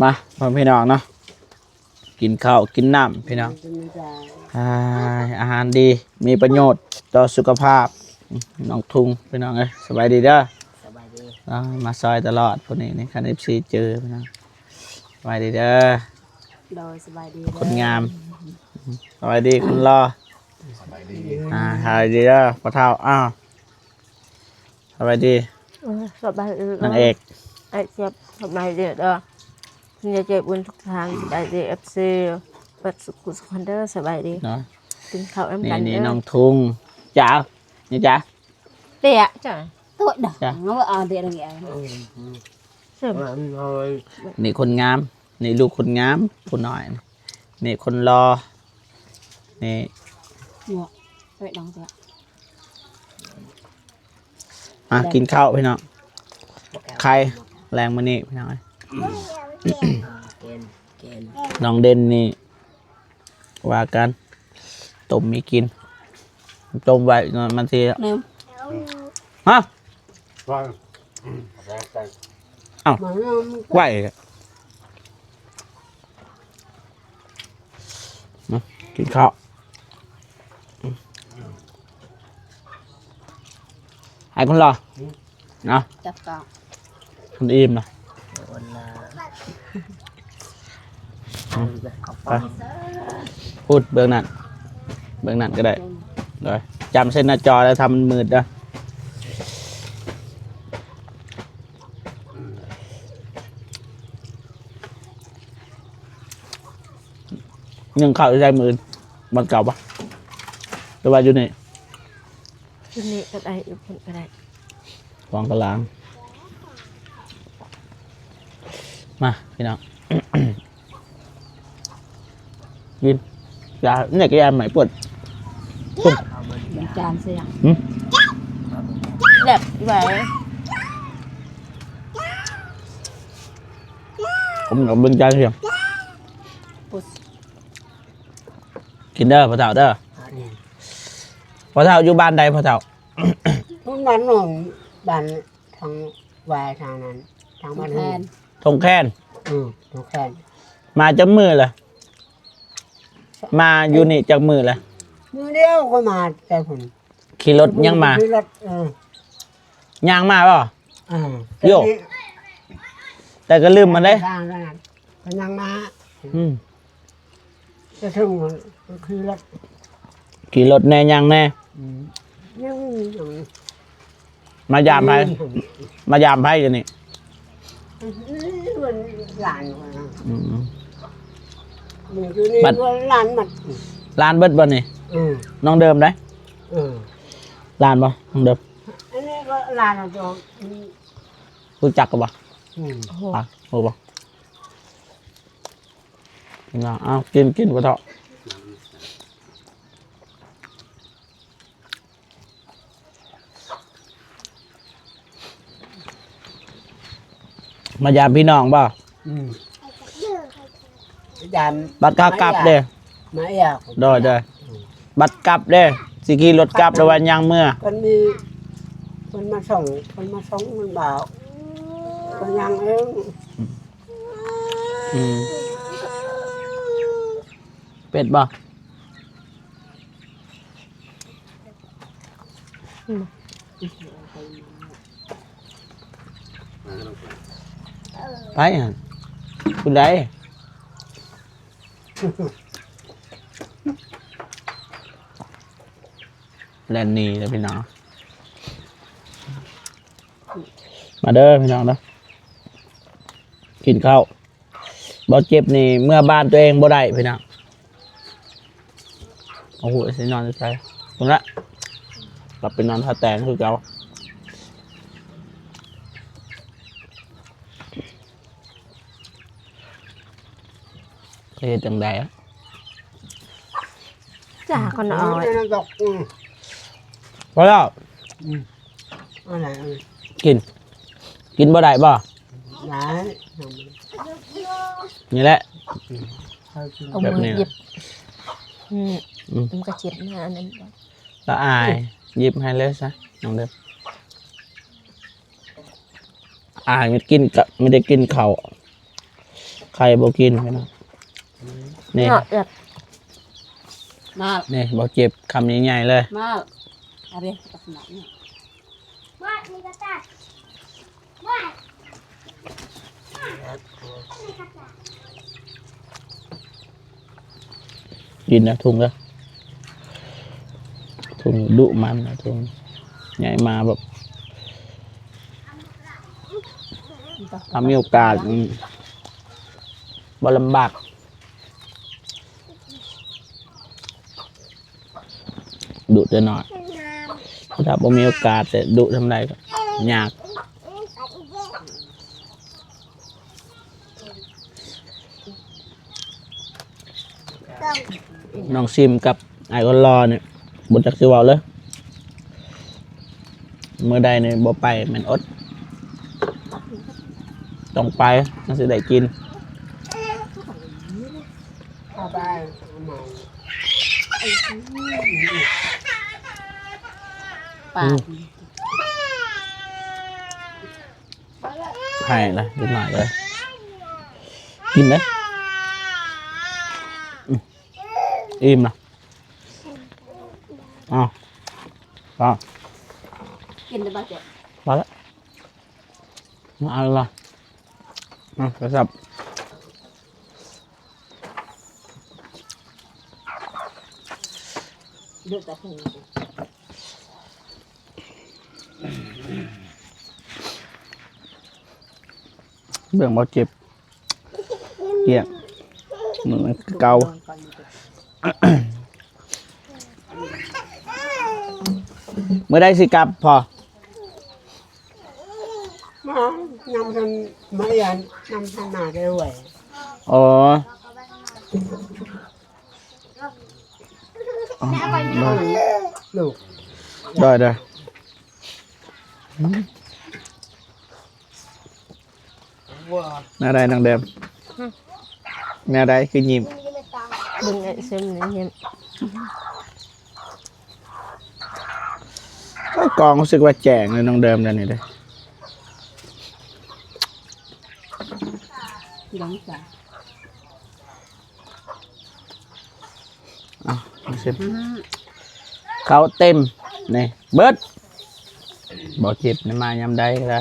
ມາ ພໍ່ແມ່ພີ່ນ້ອງເນາະ ກິນເຂົ້າກິນນ້ຳພີ່ນ້ອງ. ອ່າ ອາຫານດີ ມີປະໂຫຍດຕໍ່ສຸຂະພາບ. ນ້ອງທຸງພີ່ນ້ອງເອີຍ ສະບາຍດີເດີ. ສະບາຍດີ. ອ່າ ມາຊອຍຕະຫຼອດຜູ້ນີ້ນີ້ ຄັນເອັຟຊີເຈີພີ່ນ້ອງ. ສະບາຍດີເດີ. ໂດຍ ສະບາຍດີເດີ ຄົນງາມ. ສະບາຍດີຄົນຫຼໍ່. ສະບາຍດີ. ອ່າ ສະບາຍດີເດີພໍ່ເຖົ້າ. ອ້າວ ສະບາຍດີ. ເອີ ສະບາຍດີ ນາງເອກ ອ້າຍເຈັບ. ສະບາຍດີເດີ ຄຸນຍາຍໃຈບຸນທຸກທ່ານ. ສະບາຍດີ ເອັຟຊີ ເບິດສຸຂູສຸກຄົນເດີ. ສະບາຍດີເນາະ ກິນເຂົ້ານຳກັນເດີ. ນີ້ນ້ອງທຸງ. ຈ້າ ນີ້ຈ້າ ເຕະຈ້າ ໂຕດດອກ. ເອົາເຕະລົງອີກ. ນີ້ຄົນງາມ ນີ້ລູກຄົນງາມ ຜູ້ນ້ອຍ ນີ້ຄົນຫຼໍ່ ນີ້ ມາກິນເຂົ້າພີ່ນ້ອງ ໄຂ່ແລງມື້ນີ້ພີ່ນ້ອງເອີຍ. ນ້ອງເດັ່ນນີ້ວ່າກັນ ຕົ້ມມີກິນ ຕົ້ມໄວ້ມັນຊິ ຮະ ເອົ້າ ໄວ້ ມາກິນເຂົ້າ. ໃຫ້ຄົນຫຼໍ່ເນາະ ຈັບກອງ ມັນອີ່ມນະ. ໄປ ພຸ້ນເບິ່ງນັ້ນ ເບິ່ງນັ້ນກໍໄດ້. ໂດຍ ຈຳເສັ້ນໜ້າຈໍແລ້ວ ຖ້າມັນມືດເດີ. ໜຶ້ງເຂົ້າຢູ່ໃສມື້ອື່ນ ບ່ອນເກົ່າບໍ່ ຫຼືວ່າຢູ່ນີ້? ຢູ່ນີ້ກໍໄດ້ ຢູ່ພຸ້ນກໍໄດ້ ຂອງກະລາງ. ມາພີ່ນ້ອງ ກິນ ຢາ ນີ້ກໍຢາໄໝ້ປວດ ຈານໃສ່ຫຍັງ? ຫຶ ແບບໄຫວ ຜົມກໍເບິ່ງຈານເສຍ ກິນເດີພໍ່ເຖົ້າເດີ. ພໍ່ເຖົ້າຢູ່ບ້ານໃດພໍ່ເຖົ້າ? ບ້ານໂນ້ນ ບ້ານທາງວາຍທາງນັ້ນ ທາງບ້ານ ທົ່ງແຄນ. ເອີ ທົ່ງແຄນ. ມາຈັກມື້ລະ? ມາຢູ່ນີ້ຈັກມື້ລະ? ມື້ດຽວຂ້ອຍມາແຕ່ພຸ້ນ. ຂີ່ລົດຍັງມາ? ຂີ່ລົດ ເອີ ຍ່າງມາບໍ່? ເອີ ໂຢ ແຕ່ກໍລືມມັນເດ້ ກໍຍັງມາ. ອືມ ຈະເຖິງ ຂີ່ລົດ ຂີ່ລົດແດ່ ຍ່າງແດ່. ອືມ ຍັງ ມາຢາມໃຜ? ອືມ ມາຢາມໃຜຢູ່ນີ້? ຫຼານ. ອືມ ຢູ່ນີ້ ບັດ ຫຼານໝົດ ຫຼານເບິດບໍ່ນີ້? ອືມ ນ້ອງເດີມເດ້. ເອີ ຫຼານບໍ່ ນ້ອງເດີມ? ອັນນີ້ກໍຫຼານເຮົາ ອືມ ຮູ້ຈັກກັນບໍ່? ອືມ ຮູ້ບໍ່? ເອົາ ກິນ ກິນບໍ່ເທາະ. ມາຢາມພີ່ນ້ອງບໍ່? ອືມ ມາຢາມ. ບັດຂາກັບເດ້ ມາເອກ ໂດຍໆ. ອືມ ບັດກັບເດ້ ຊິຂີ່ລົດກັບ ຫຼືວ່າຍ່າງເມືອ? ເພິ່ນມີ ເພິ່ນມາສົ່ງ ເພິ່ນມາສົ່ງ ມັນບໍ່ ເພິ່ນຍ່າງເອງ. ອືມ ເປັດບໍ່? ໄປຫັ້ນ ຜູ້ໃດ? ແລ່ນໜີແລ້ວພີ່ນ້ອງ. ມາເດີພີ່ນ້ອງເດີ ກິນເຂົ້າ. ບໍ່ເຈັບນີ້ເມືອບ້ານຕົວເອງບໍ່ໄດ້ພີ່ນ້ອງ. ໂອ້ໂຫ ຊິນອນຢູ່ໃສ? ພຸ້ນລະ ກັບໄປນອນທ່າແຕງຄືເກົ່າ. ເຮັດຈັ່ງໃດ? ຈ້າ ກໍນ້ອຍ ອືມ ພໍແລ້ວ. ອືມ ອັນນັ້ນ ກິນ ກິນບໍ່ໄດ້ບໍ່? ໄດ້ ນີ້ແຫຼະ ອືມ ເອົາມືຫຍິບ ອືມ ອືມ ມັນກໍເຈັບນະ ອັນນັ້ນ ລະອາຍ ຫຍິບໃຫ້ເລີຍຊະ ນ້ອງເດີມ. ອາຍ ມີແຕ່ກິນກະ ມີແຕ່ກິນເຂົ້າ. ໄຂ່ບໍ່ກິນພີ່ນ້ອງ. ນີ້ ເນາະ ເອີດ ມາ ນີ້ບໍ່ເຈັບຄຳໃຫຍ່ໆເລີຍ ມາ ອາເຣຍ ກັບໜ້ານີ້ ກິນນະທຸງເດີ ທຸງດຸມັນນະ ທຸງໃຫຍ່ມາແບບ ຖ້າມີໂອກາດ ອືມ ບໍ່ລຳບາກ ດຸແຕ່ນ້ອຍ ຖ້າບໍ່ມີໂອກາດ ແຕ່ດຸທຳໃດກໍຍາກ. ນ້ອງຊິມກັບອ້າຍຄົນຫຼໍ່ນີ້ ບໍ່ຈັກຊິເວົ້າເລີຍ. ມື້ໃດນີ້ບໍ່ໄປແມ່ນອົດ ຕ້ອງໄປ ຈັ່ງຊິໄດ້ກິນ. ປາ ອືມ ໃຫ້ລະ ເດັກນ້ອຍເອີຍ ກິນເດີ້. ອືມ ອີ່ມລະ. ອ້າວ ອ້າວ ກິນໄດ້ບໍ່ເຈົ້າ? ພໍລະ ມາເອົາລະ ມາ ໂທລະສັບ. ເບິ່ງບໍ່ເຈັບ ກຽງ ມັນຄືເກົ່າ. ມື້ໃດຊິກັບພໍ່? ມາ ນຳທັນ ມາຢ້ານ ນຳທັນໜ້າໄດ້ໄຫວ. ອໍ ອໍ ໂດຍ ໂດຍ ໂດຍ ໂດຍ. ແນວໃດນ້ອງເດີມ? ຫຶ ແນວໃດຄືຍິ້ມ? ເບິ່ງໄອ້ເຊິ່ງນີ້ເຫັນ ໂອ້ຍ ກ້ອງຮູ້ສຶກວ່າແຈ້ງເລີຍນ້ອງເດີມດຽວນີ້ເດ້. ຫຼັງຈາກ ເອົາ ມາຊິມ ອືມ ເຂົ້າເຕັມ ນີ້ ເບິດ ບໍ່ເຈັບ ມາຍາມໃດກໍໄດ້.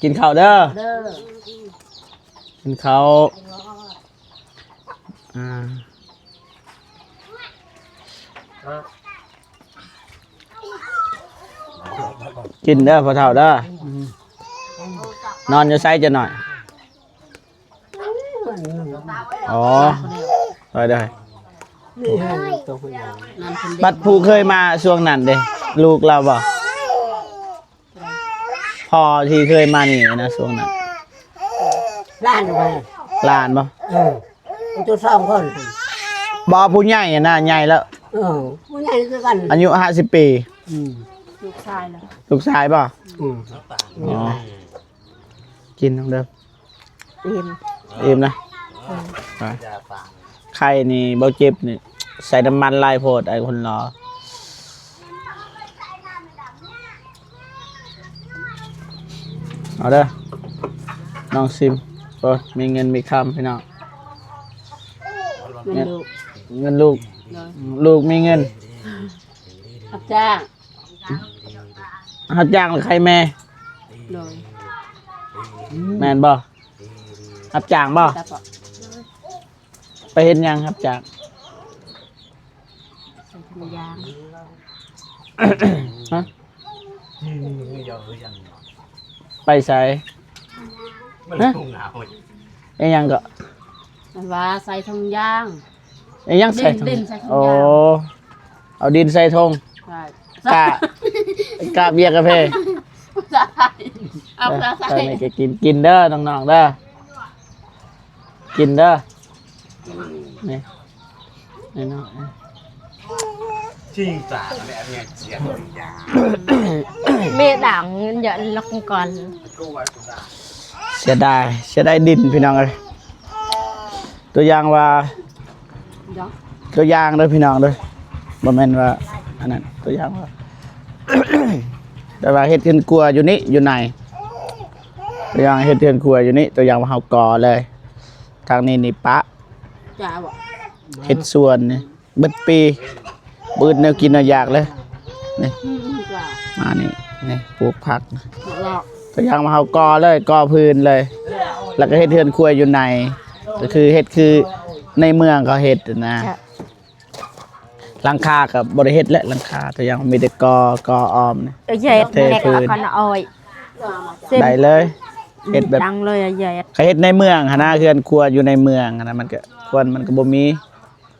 ກິນເຂົ້າເດີ ເດີ ກິນເຂົ້າ ອ່າ ກິນເດີພໍ່ເຖົ້າເດີ. ນອນຢູ່ໃສຈະໜ້ອຍ? ອໍ ໄດ້ໆ. ບັດຜູ້ເຄີຍມາຊ່ວງນັ້ນເດ້ ລູກລາວບໍ່? ພໍ່ທີ່ເຄີຍມານີ້ນະ ຊ່ວງນັ້ນ ຫຼານ ຫຼານບໍ່? ເອີ ຢູ່ສອງຄົນ ບໍ່ ຜູ້ໃຫຍ່ນະ ໃຫຍ່ແລ້ວ. ເອີ ຜູ້ໃຫຍ່ຄືກັນ ອາຍຸຫ້າສິບປີ. ອືມ ລູກຊາຍນະ ລູກຊາຍບໍ່? ອືມ ອໍ ກິນນ້ອງເດີ. ອີ່ມ ອີ່ມນະ. ອືມ ໄຂ່ນີ້ບໍ່ເຈັບນີ້ ໃສ່ນ້ຳມັນຫຼາຍໂພດ ໄອ້ຄົນຫຼໍ່. ເອົາເດີ ນ້ອງຊິມ. ໂອ້ຍ ມີເງິນມີຄຳພີ່ນ້ອງ. ເງິນລູກ ເງິນລູກ ໂດຍ ລູກມີເງິນ ຮັບຈ້າງ ຮັບຈ້າງແລ້ວໄຂ່ແມ່. ໂດຍ ແມ່ນບໍ່? ຮັບຈ້າງບໍ່? ໄປເຮັດຫຍັງຮັບຈ້າງ? ໃສ່ຖົງຢາງ ຮະ? ໄປໃສ? ຮະ? ອີ່ຫຍັງເກາະ? ມັນວ່າໃສ່ຖົງຢາງ. ອີ່ຫຍັງໃສ່ຖົງ? ດິນ ດິນໃສ່ຖົງ ໂອ້ ຢາງ ເອົາດິນໃສ່ຖົງ ໃຊ່ ກະ ກະເບຍກາເຟ ໃສ່ ເອົາພາສາໄທ ເອີ ໃສ່ນີ້ກະກິນ ກິນເດີນ້ອງໆເດີ ກິນເດີ ນີ້ ນີ້ເນາະ ຈິງຈາແມ່ເມຍ ເມດາງເງິນເດືອນລັກກ່ອນ ເສຍດາຍ ເສຍດາຍດິນພີ່ນ້ອງເອີຍ. ຕົວຢ່າງວ່າ ຕົວຢ່າງເດີພີ່ນ້ອງເດີ ບໍ່ແມ່ນວ່າອັນນັ້ນ ຕົວຢ່າງວ່າ ແບບວ່າເຮັດເຮືອນຄົວຢູ່ນີ້ ຢູ່ໃນ ຕົວຢ່າງເຮັດເຮືອນຄົວຢູ່ນີ້ ຕົວຢ່າງວ່າເຮົາກໍ່ເລີຍ ທາງນີ້ນີ້ປະ ຈ້າບໍ່ ເຮັດສວນນີ້ເບິດປີ ບໍ່ອຶດແນວກິນແນວຢາກເລີຍ ນີ້ ອືມ ອືມ ຈ້າ ມານີ້ ນີ້ ປູກຜັກ ແລ້ວ ຕົວຢ່າງວ່າເຮົາກໍ່ເລີຍ ກໍ່ພື້ນເລີຍ ແລ້ວກໍເຮັດເຮືອນຄົວຢູ່ໃນ ກໍຄືເຮັດຄືໃນເມືອງເຂົາເຮັດນະ ຈ້າ ຫຼັງຄາກໍບໍ່ໄດ້ເຮັດແຫຼະ ຫຼັງຄາ ແຕ່ຍັງມີແຕ່ກໍ່ ກໍ່ອ້ອມນີ້ ເອີ ເຮັດ ເທພື້ນ ເຮັດເອົາຂ້ານ້ອຍ ໄດ້ເລີຍ ເຮັດແບບ ດັງເລີຍ ເຮັດ ກໍເຮັດໃນເມືອງຫັ້ນນະ ເຮືອນຄົວຢູ່ໃນເມືອງຫັ້ນນະ ມັນກໍ ຄວນມັນກໍບໍ່ມີ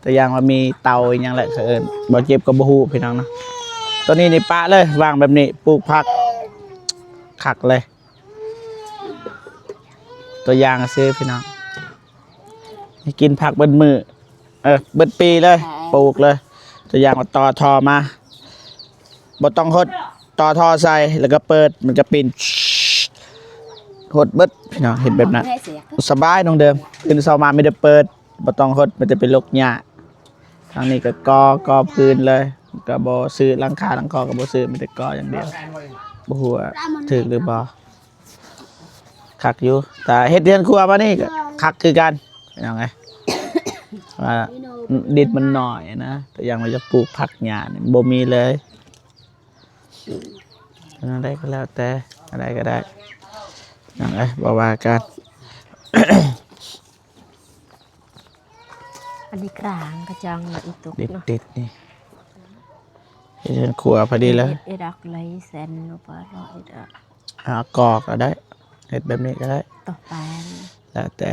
ແຕ່ຢ່າງວ່າມີເຕົາອີ່ຫຍັງແຫຼະ ເຂົາເອີ້ນ ບໍ່ເຈັບກໍບໍ່ຮູ້ພີ່ນ້ອງເນາະ ຕົວນີ້ນີ້ປະເລີຍ ວາງແບບນີ້ ປູກຜັກ ຄັກເລີຍ ຕົວຢ່າງຊື່ພີ່ນ້ອງ ໃຫ້ກິນຜັກເບິດມື້ ເອີ ເບິດປີເລີຍ ເອີ ປູກເລີຍ ຕົວຢ່າງວ່າຕໍ່ທໍ່ມາ ບໍ່ຕ້ອງຫົດ ຕໍ່ທໍ່ໃສ່ ແລ້ວກໍເປີດ ມັນກໍປິ່ນ ຫົດເບິດ ພີ່ນ້ອງ ເຮັດແບບນັ້ນ ສະບາຍນ້ອງເດີມ ຕື່ນເຊົ້າມາມີແຕ່ເປີດ ບໍ່ຕ້ອງຫົດ ມີແຕ່ໄປຫຼົກຫຍ້າ ທາງນີ້ກໍກໍ່ ກໍ່ພື້ນເລີຍ ກໍບໍ່ຊື້ຫຼັງຄາຫຼັງຄໍກໍບໍ່ຊື້ ມີແຕ່ກໍ່ຢ່າງດຽວ ບໍ່ຮູ້ວ່າຖືກຫຼືບໍ່ ຄັກຢູ່ ແຕ່ເຮັດເຮືອນຄົວມານີ້ກໍຄັກຄືກັນ ພີ່ນ້ອງເອີຍ ວ່າດິນມັນໜ້ອຍນະ ແຕ່ຢ່າງວ່າຈະປູກຜັກຫຍ້ານີ້ບໍ່ມີເລີຍ ອັນໃດກໍແລ້ວແຕ່ ອັນໃດກໍໄດ້ ພີ່ນ້ອງເອີຍ ບໍ່ວ່າກັນ ອັນນີ້ກາງກະຈັງນະ ອີຕຸກເນາະ ຕິດໆ ນີ້ ເຮັດເຮືອນຄົວພໍດີແລ້ວ ເຮັດດອກໄລເຊັນບໍ່ລອຍດອກ ຫາກອກກໍໄດ້ ເຮັດແບບນີ້ກໍໄດ້ ຕໍ່ໄປ ແລ້ວແຕ່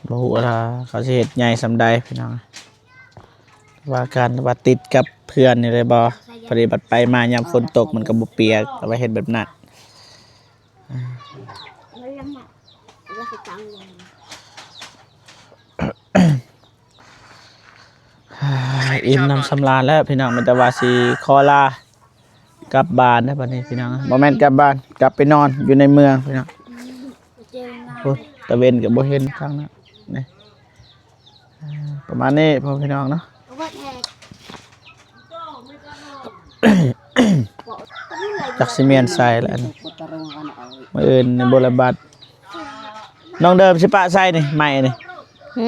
ບໍ່ຮູ້ວ່າເຂົາຊິເຮັດໃຫຍ່ສ່ຳໃດພີ່ນ້ອງ ວ່າກັນວ່າຕິດກັບເພື່ອນນີ້ເລີຍບໍ່ ພໍດີບັດໄປມາຍາມຝົນຕົກມັນກໍບໍ່ປຽກ ກໍວ່າເຮັດແບບນັ້ນ ອີ່ມໜຳສຳລານແລ້ວພີ່ນ້ອງ ມີແຕ່ວ່າຊິຂໍລາ ກັບບ້ານແລ້ວບັດນີ້ພີ່ນ້ອງ ບໍ່ແມ່ນກັບບ້ານ ກັບໄປນອນຢູ່ໃນເມືອງພີ່ນ້ອງ ໂອ້ ຕາເວັນກໍບໍ່ເຫັນທາງນັ້ນນີ້ ປະມານນີ້ພໍ່ພີ່ນ້ອງເນາະ ຈັກຊິມ້ຽນໃສ່ແລ້ວ ມື້ອື່ນນີ້ບໍ່ລະບັດ ນ້ອງເດີມຊິປະໃສ່ນີ້ ໄມ້ນີ້ ຫື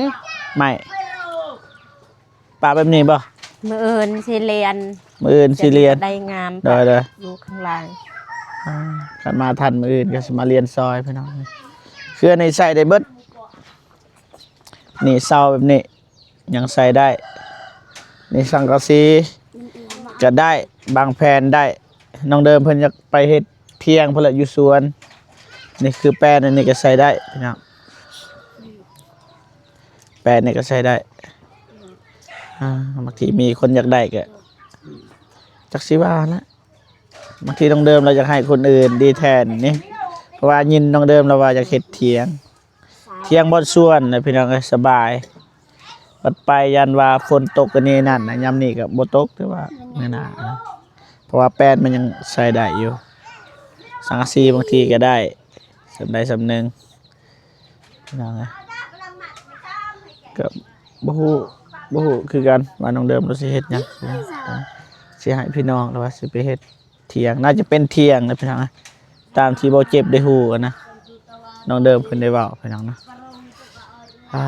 ໄມ້ ປະແບບນີ້ບໍ່? ມື້ອື່ນຊິລຽນ ມື້ອື່ນຊິລຽນ ໄດ້ງາມ ໂດຍໆ ຢູ່ຂ້າງຫຼັງ ອ່າ ຄັນມາທັນມື້ອື່ນກໍຊິມາລຽນຊ່ອຍພີ່ນ້ອງ ເຄື່ອນີ້ໃສ່ໄດ້ເບິດ ນີ້ເສົາແບບນີ້ຍັງໃສ່ໄດ້ ນີ້ສັງກະສີກໍໄດ້ ບາງແຜ່ນໄດ້ ນ້ອງເດີມເພິ່ນຢາກໄປເຮັດ ຖຽງພຸ້ນແຫຼະ ຢູ່ສວນ ນີ້ຄືແປ້ນ ອັນນີ້ກໍໃສ່ໄດ້ພີ່ນ້ອງ ແປ້ນນີ້ກໍໃສ່ໄດ້ ອ່າ ບາງທີມີຄົນຢາກໄດ້ກໍ ຈັກຊິວ່ານະ ບາງທີນ້ອງເດີມລາວຢາກໃຫ້ຄົນອື່ນດີແທນນີ້ ເພາະວ່າຍິນນ້ອງເດີມລາວວ່າຢາກເຮັດຖຽງ ຖຽງບ່ອນສວນນະພີ່ນ້ອງເອີຍ ສະບາຍ ບັດໄປຢ້ານວ່າຝົນຕົກອັນນີ້ນັ້ນນະ ຍາມນີ້ກໍບໍ່ຕົກ ແຕ່ວ່າມື້ໜ້ານະ ເພາະວ່າແປ້ນມັນຍັງໃຊ້ໄດ້ຢູ່ ສັງກະສີບາງທີກໍໄດ້ ສ່ຳໃດສ່ຳໜຶ່ງ ພີ່ນ້ອງເອີຍ ກໍບໍ່ຮູ້ ບໍ່ຮູ້ຄືກັນວ່ານ້ອງເດີມລາວຊິເຮັດຫຍັງ ຊິໃຫ້ພີ່ນ້ອງ ຫຼືວ່າຊິໄປເຮັດ ຖຽງ ໜ້າຈະເປັນຖຽງນະພີ່ນ້ອງ ຕາມທີ່ບໍ່ເຈັບໄດ້ຮູ້ນະ ນ້ອງເດີມເພິ່ນໄດ້ເວົ້າພີ່ນ້ອງນະ ອ່າ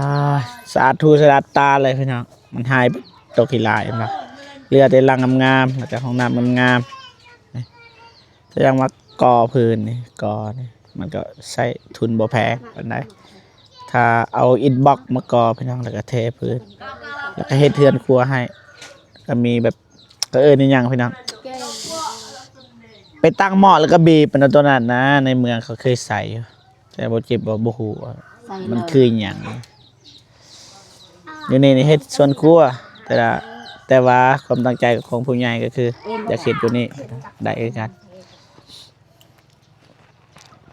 ສາທຸສະດັດຕາເລີຍພີ່ນ້ອງ ມັນຫາຍຕົກຂີ້ຫຼ້າເຫັນບໍ່ ເຫຼືອແຕ່ຫຼັງງາມໆ ແລ້ວກໍຫ້ອງນ້ຳງາມໆ ນີ້ ແສດງວ່າກໍ່ພື້ນນີ້ ກໍ່ນີ້ ມັນກໍໃຊ້ທຶນບໍ່ແພງປານໃດ ຖ້າເອົາອິດບລັອກມາກໍ່ພີ່ນ້ອງ ແລ້ວກໍເທພື້ນ ແລ້ວກໍເຮັດເຮືອນຄົວໃຫ້ ກໍມີແບບ ເຂົາເອີ້ນອີ່ຫຍັງພີ່ນ້ອງ ໄປຕັ້ງໝໍ້ແລ້ວກໍບີບ ອັນນັ້ນຕົວນັ້ນນະ ໃນເມືອງເຂົາເຄີຍໃຊ້ຢູ່ ແຕ່ບໍ່ເຈັບບໍ່ ບໍ່ຮູ້ວ່າມັນຄືອີ່ຫຍັງ ຢູ່ນີ້ນີ້ເຮັດສວນຄົວ ແຕ່ລະ ແຕ່ວ່າຄວາມຕັ້ງໃຈຂອງຜູ້ໃຫຍ່ກໍຄືຢາກເຮັດຢູ່ນີ້ ໄດ້ຄືກັນ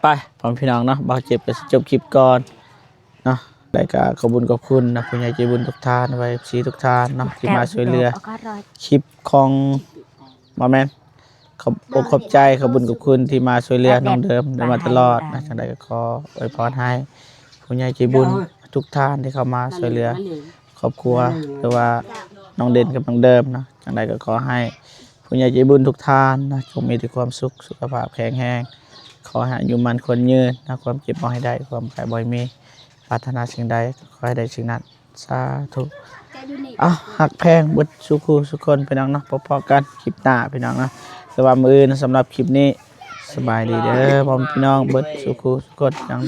ໄປ ພໍ່ແມ່ພີ່ນ້ອງເນາະ ບ່າວເຈັບກໍຊິຈົບຄລິບກ່ອນເນາະ ໄດ້ກໍຂອບບຸນຂອບຄຸນນະ ຜູ້ໃຫຍ່ໃຈບຸນທຸກທ່ານ ແລະ ເອັຟຊີທຸກທ່ານເນາະ ທີ່ມາຊ່ວຍເຫຼືອ ຄລິບຂອງ ບໍ່ແມ່ນ ຂອບອົກຂອບໃຈ ຂອບບຸນຂອບຄຸນທີ່ມາຊ່ວຍເຫຼືອນ້ອງເດີມໄດ້ມາຕະຫຼອດນະ ຈັ່ງໃດກໍຂໍອວຍພອນໃຫ້ຜູ້ໃຫຍ່ໃຈບຸນທຸກທ່ານທີ່ເຂົ້າມາຊ່ວຍເຫຼືອຄອບຄົວ ຫຼືວ່າ ນ້ອງເດັ່ນກັບນ້ອງເດີມເນາະ. ຈັ່ງໃດກໍຂໍໃຫ້ຜູ້ໃຫຍ່ໃຈບຸນທຸກທ່ານເນາະ ຈົ່ງມີແຕ່ຄວາມສຸກ ສຸຂະພາບແຂງແຮງ, ຂໍໃຫ້ອາຍຸໝັ້ນຂວັນຍືນເນາະ, ຄວາມເຈັບບໍ່ໃຫ້ໄດ້ ຄວາມໄຂ້ບໍ່ໃຫ້ມີ, ປາດຖະໜາສິ່ງໃດກໍຂໍໃຫ້ໄດ້ສິ່ງນັ້ນ. ສາທຸ. ເອົ້າ ຮັກແພງເບິດສູ່ຄູ່ສູ່ຄົນພີ່ນ້ອງເນາະ. ພໍ້ກັນຄລິບໜ້າພີ່ນ້ອງເນາະ ຫຼືວ່າມື້ອື່ນ. ສຳລັບຄລິບນີ້ ສະບາຍດີເດີພໍ່ແມ່ພີ່ນ້ອງເບິດສູ່ຄູ່ສູ່ຄົນພີ່ນ້ອງ.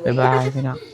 ໄປ ບາຍບາຍພີ່ນ້ອງ.